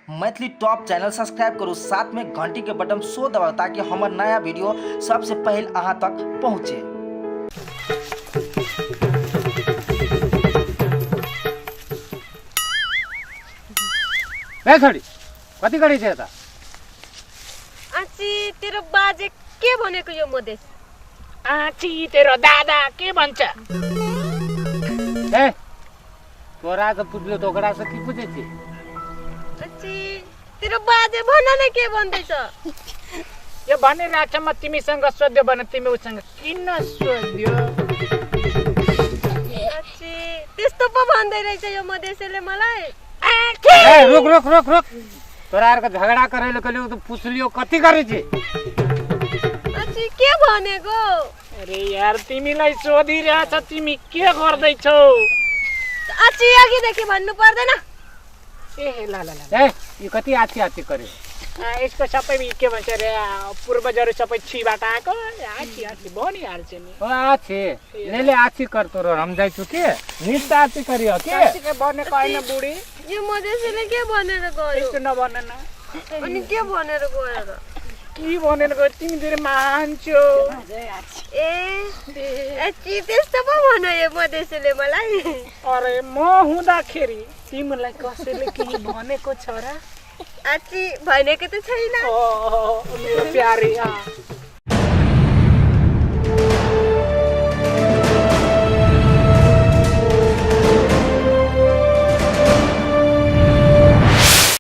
Maithili top channel subscribe करू, साथ में घंटी के बटन सो दबाओ ताकि हमार नया वीडियो सबसे पहले अहाँ तक पहुँचे। छोडी कति गरी छ त? आची तेरो बाजे के भनेको यो मधेस? आची तेरो दादा के भन्छ? ए तोरा त पुग्यो तोकडा छ कि पुजेछि? आची तेरो बाजे भन न के भन्दैछ? यो भनिरहेछ म तिमीसँग सोध्यो भने तिमी उसँग किन सोध्यो? आची त्यस्तो पो भन्दै रहेछ यो मधेसले मलाई। ए रुक रुक रुक रुक, तोराहरुको झगडा करैले कहिले त पुछलियो कति गरी छ? आची के भनेको? अरे यार तिमीलाई सोधिरहेछ, तिमी के गर्दैछौ? आची अघिदेखि भन्नु पर्दैन? ए ल ल ल ए यो कति आछि आछि गर्यो? यसको सबै के भन्छ रे पूर्वजहरू सबै छिबाट आएको आछि आछि भनिहाल्छ नि। ओ आछि लेले आछि कर तोरो रमजाइ छु के निस्ता आछि करियो के? आछि के भनेको हैन बुढी, यो मधेसले के भनेर गयो? यस्तो नभन न। अनि के भनेर गयो र? के भनेर गयो? तिमी धेरै मान्छौ। आची त्यस्तो पो भन्यो यो मधेसले मलाई। अरे म हुँदाखेरि तिमीलाई कसैले केही भनेको छ र? आची भनेको त छैन। ओ मेरो प्यारी